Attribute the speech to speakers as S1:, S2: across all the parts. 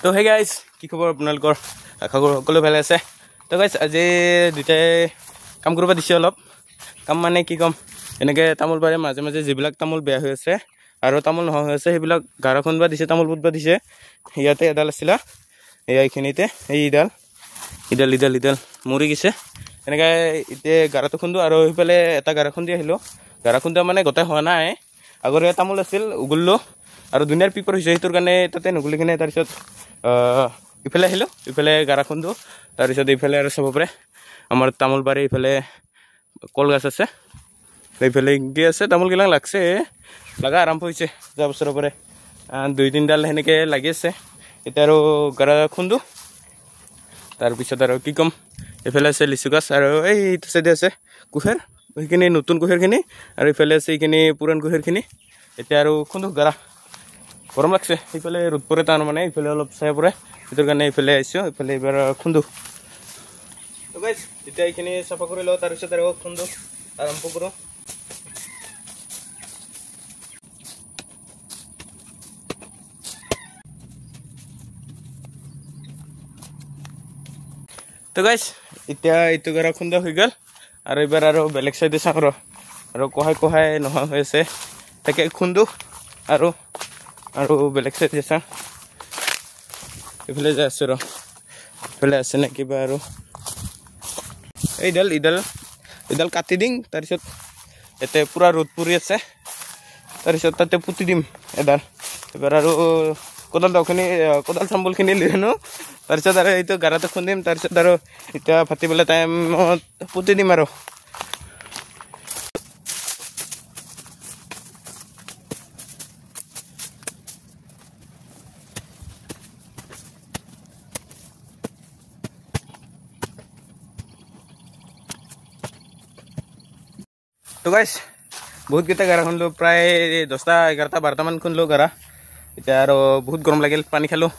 S1: তো hey guys, কি খবৰ আপোনালোকৰ? আশা কৰোঁ সকলো ভালে আছে। তো গাইজ, আজি দুটাই কাম কৰিব দিছে অলপ কাম, মানে কি ক'ম, এনেকৈ তামোল বাৰীৰ মাজে মাজে যিবিলাক তামোল বেয়া হৈ আছে আৰু তামোল নোহোৱা হৈ আছে, সেইবিলাক গাৰা খুন্দবা দিছে, তামোল পুতবা দিছে। ইয়াতে এডাল আছিলে, এই এইখিনিতে, এই ইডাল ইডাল ইডাল ইডাল মৰি গৈছে। এনেকৈ এতিয়া গাৰাটো খুন্দো আৰু সেইফালে এটা গাৰা খুন্দি আহিলোঁ। গাৰা খুন্দা মানে গোটেই হোৱা নাই, আগৰে তামোল আছিল উগুলিলোঁ আৰু দুনিয়াৰ পিপৰ হৈছে, সেইটোৰ কাৰণে তাতে নুগুলি কিনে তাৰপিছত ইফালে আহিলোঁ, ইফালে গাৰা খুন্দো। তাৰপিছত এইফালে আৰু চাব পাৰে আমাৰ তামোল বাৰী, ইফালে কলগছ আছে, এইফালে কি আছে তামোলগিলাক লাগছে, লগা আৰম্ভ হৈছে যোৱা বছৰৰ পৰাই, দুই তিনিডাল সেনেকৈ লাগি আছে। এতিয়া আৰু গাৰা খুন্দো, তাৰপিছত আৰু কি ক'ম, এইফালে আছে লিচু গছ আৰু এইটো চাইডে আছে কুঁহেৰ, সেইখিনি নতুন কুঁহেৰখিনি, আৰু ইফালে আছে এইখিনি পুৰাণ কুঁহেৰখিনি। এতিয়া আৰু খুন্দো গাৰা, গৰম লাগছে, সেইফালে ৰ'দ পৰে তাৰমানে ইফালে অলপ ছায়া পৰে, সেইটোৰ কাৰণে এইফালে আহিছোঁ, এইফালে এইবাৰ খুন্দো। তো গাইজ, এতিয়া এইখিনি চাফা কৰি লওঁ, তাৰপিছত আৰু খুন্দো আৰম্ভ কৰোঁ। তো গাইজ, এতিয়া এইটো গাৰা খুন্দা হৈ গ'ল আৰু এইবাৰ আৰু বেলেগ চাইডে চাওঁ আৰু কহাই কহাই নোহোৱা হৈ আছে, তাকে খুন্দো আৰু আৰু বেলেগ চাইডে চাওঁ। এইফালে যাই আছোঁ ৰ, এইফালে আছে নে কিবা আৰু। এইডাল ইডাল এইডাল কাটি দিম, তাৰপিছত ইয়াতে পূৰা ৰ'দ পৰি আছে, তাৰপিছত তাতে পুতি দিম এডাল। এইবাৰ আৰু কোদাল দাওখিনি, কোদাল চাম্বলখিনি লৈ আনো, তাৰপিছত আৰু এইটো গাৰাটো খুন্দিম, তাৰপিছত আৰু এতিয়া ভাটিবেলা টাইমত পুতি দিম আৰু। তো গাইজ, বহুতকেইটা গাৰা খুন্দিলোঁ, প্ৰায় 10টা 11টা 12টামান খুন্দিলোঁ গাৰা। এতিয়া আৰু বহুত গৰম লাগিল, পানী খালোঁ।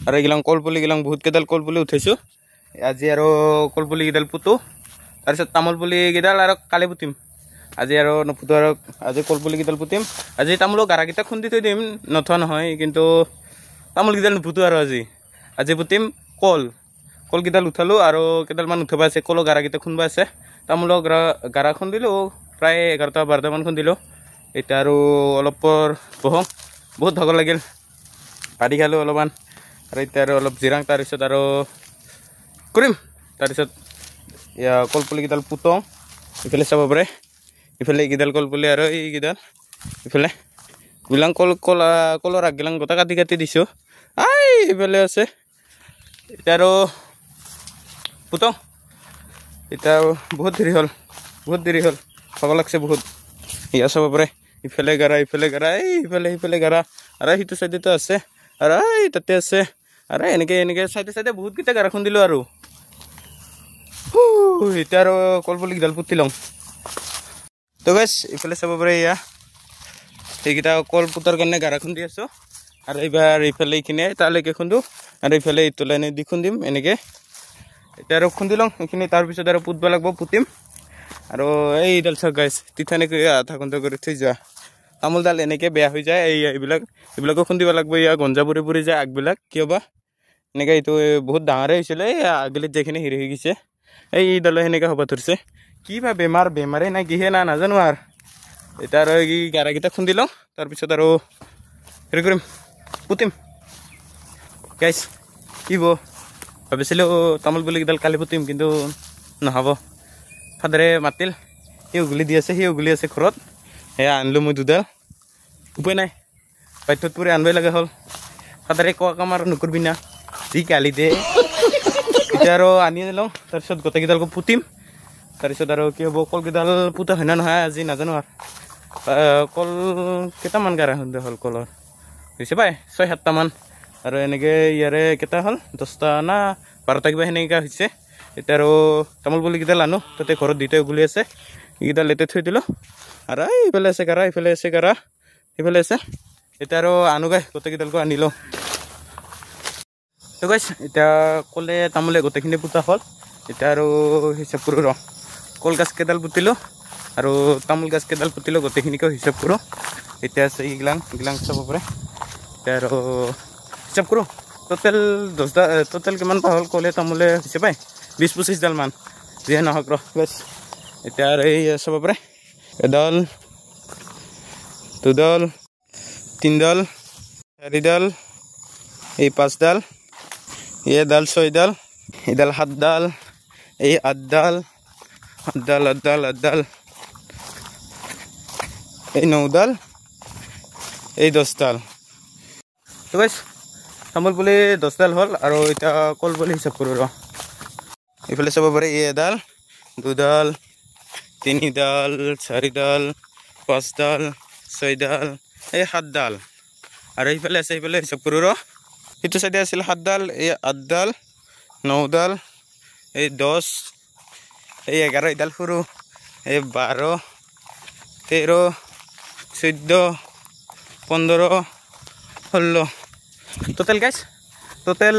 S1: আৰু এইগিলাং কলপুলিগিলাং বহুতকেইডাল কলপুলি উঠাইছোঁ আজি, আৰু কলপুলিকেইডাল পুতোঁ, তাৰপিছত তামোল পুলিকেইডাল আৰু কালি পুতিম। আজি আৰু নুপুতো, আৰু আজি কলপুলিকেইডাল পুতিম। আজি তামোলৰ গাৰাকেইটা খুন্দি থৈ দিম, নথোৱা নহয়, কিন্তু তামোলকেইডাল নুপুতো আৰু আজি। আজি পুতিম কল, কলকেইডাল উঠালোঁ আৰু কেইডালমান উঠাব আছে, কলৰ গাৰাকেইটা খুন্দবা আছে। তামোলৰ গাৰা খুন্দিলোঁ প্ৰায় 11টা 12টামান খুন্দিলোঁ। এতিয়া আৰু অলপ পৰ বহোঁ, বহুত ভাগৰ লাগিল, পানী খালোঁ অলপমান আৰু এতিয়া আৰু অলপ জিৰাং, তাৰপিছত আৰু কৰিম। তাৰপিছত কলপুলিকেইডাল পুতোঁ, ইফালে চাব পাৰে, ইফালে এইকেইডাল কলপুলি আৰু এইকেইডাল ইফালে বিলাক কল কল কলৰ আগগিলাং গোটা কাটি কাটি দিছোঁ। I ইফালে আছে। এতিয়া আৰু পুতোঁ। এতিয়া বহুত দেৰি হ'ল, বহুত দেৰি হ'ল, ভাগৰ লাগছে বহুত। ইয়াত চাব পাৰে ইফালে গাৰা, ইফালে গাৰা, এই ইফালে সিফালে গাৰা, আৰু সিটো চাইডেতো আছে, আৰু এই তাতে আছে, আৰু এনেকৈ এনেকৈ চাইডে চাইডে বহুতকেইটা গাৰা খুন্দিলোঁ আৰু। এতিয়া আৰু কলপুলিকেইডাল পুতি লওঁ। তো গাইজ, ইফালে চাব পাৰে এয়া সেইকেইটা কল পুতাৰ কাৰণে গাৰা খুন্দি আছোঁ। আৰু এইবাৰ এইফালে এইখিনি তালৈকে খুন্দো, আৰু এইফালে এইটো লাইনে দি খুন্দিম এনেকৈ। এতিয়া আৰু খুন্দি লওঁ এইখিনি, তাৰপিছত আৰু পুতব লাগিব, পুতিম। আৰু এইডাল চাওক গাইজ, তিথানেকৈ আধা ঘণ্টা কৰি থৈ যোৱা তামোলডাল এনেকৈ বেয়া হৈ যায়। এই এইবিলাক এইবিলাকো খুন্দিব লাগিব, ইয়াৰ গঞ্জা পৰি পৰি যায় আগবিলাক, কিয় বা এনেকৈ। এইটো বহুত ডাঙৰে হৈছিলে, এই আগলিত যিখিনি হেৰি হৈ গৈছে, এইডালো সেনেকৈ হ'ব ধৰিছে, কি বা বেমাৰ, বেমাৰেই নাই কিহে না নাজানো আৰু। এতিয়া আৰু এই গাৰাকেইটা খুন্দি লওঁ, তাৰপিছত আৰু হেৰি কৰিম, পুতিম। গাইজ, কি হ'ব ভাবিছিলোঁ তামোল পুলিকেইডাল কালি পুতিম, কিন্তু নহ'ব। ফাদাৰে মাতিল, সি উঘলি দি আছে, সি উঘলি আছে ঘৰত, সেয়া আনিলোঁ মই দুডাল। উপায় নাই, বাধ্যত পৰি আনিবই লগা হ'ল। ফাদাৰে কোৱা কাম আৰু নকৰিবি না, যি গালি দে। এতিয়া আৰু আনি লওঁ, তাৰপিছত গোটেইকেইডালকো পুতিম। তাৰপিছত আৰু কি হ'ব, কলকেইডাল পুতা হয় না নহয় আজি নাজানো আৰু। কল কেইটামান গাৰা খুন্দা হ'ল কলৰ, হৈছে পাই 6 7টামান। আৰু এনেকৈ ইয়াৰে কেইটা হ'ল, 10টা না 12টা কিবা সেনেকুৱা হৈছে। এতিয়া আৰু তামোল পুলিকেইডাল আনো, তাতে ঘৰত দুইটাই উঘলি আছে, এইকেইডাল ইয়াতে থৈ দিলোঁ। আৰু এইফালে আছে গাৰা, এইফালে আছে গাৰা, সেইফালে আছে। এতিয়া আৰু আনোগৈ, গোটেইকেইডালকো আনি লওঁ। তো গাইজ, এতিয়া কলে তামোলে গোটেইখিনি পুতা হ'ল। এতিয়া আৰু হিচাপ কৰোঁ ৰ, কল গছ কেইডাল পুতিলোঁ আৰু তামোল গছ কেইডাল পুতিলোঁ, গোটেইখিনিকে হিচাপ কৰোঁ। এতিয়া আছে এইগিলাং, এইগিলাং চাব পাৰে। এতিয়া আৰু হিচাপ কৰোঁ। টোটেল 10টা, টোটেল কিমান পা হ'ল কলে তামোলে হৈছে পাই 20-25ডালমান। যিয়ে নহওক ৰ বেছ। এতিয়া আৰু এই চাব পাৰে, এডাল, দুডাল, তিনিডাল, চাৰিডাল, এই পাঁচডাল, এই এডাল ছয়ডাল, এইডাল সাতডাল, এই আঠডাল, আঠডাল, আঠডাল, আঠডাল, এই নডাল, এই 10ডাল। তো গাইছ, তামোল পুলি 10ডাল হ'ল আৰু এতিয়া কল পুলি হিচাপ কৰোঁ ৰ। এইফালে চাব পাৰে, এই এডাল, দুডাল, তিনিডাল, চাৰিডাল, পাঁচডাল, ছয়ডাল, এই সাতডাল। আৰু এইফালে আছে, এইফালে হিচাপ কৰোঁ ৰ। সেইটো চাইডে আছিল সাতডাল, এই আঠডাল, নডাল, এই 10, এই 11, এইডাল সৰু, এই 12, 13, 14, 15, 16। টোটেল গাইছ, টোটেল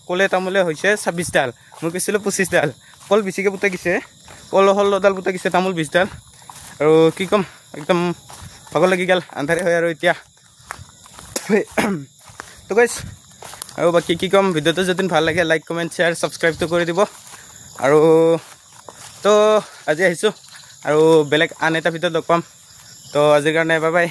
S1: কলে তামোলে হৈছে 26ডাল। মই কৈছিলোঁ 25ডাল। কল বেছিকৈ পুতা গৈছে, কল 16ডাল পুতা গৈছে, তামোল 20ডাল। আৰু কি ক'ম, একদম ভাগৰ লাগি গ'ল, আন্ধাৰে হয় আৰু এতিয়া। তো গাইছ, আৰু বাকী কি ক'ম, ভিডিঅ'টো যদি ভাল লাগে লাইক, কমেণ্ট, শ্বেয়াৰ, ছাবস্ক্ৰাইবটো কৰি দিব। আৰু তো আজি আহিছোঁ, আৰু বেলেগ আন এটা ভিডিঅ'ত লগ পাম। তো আজিৰ কাৰণে বাই বাই।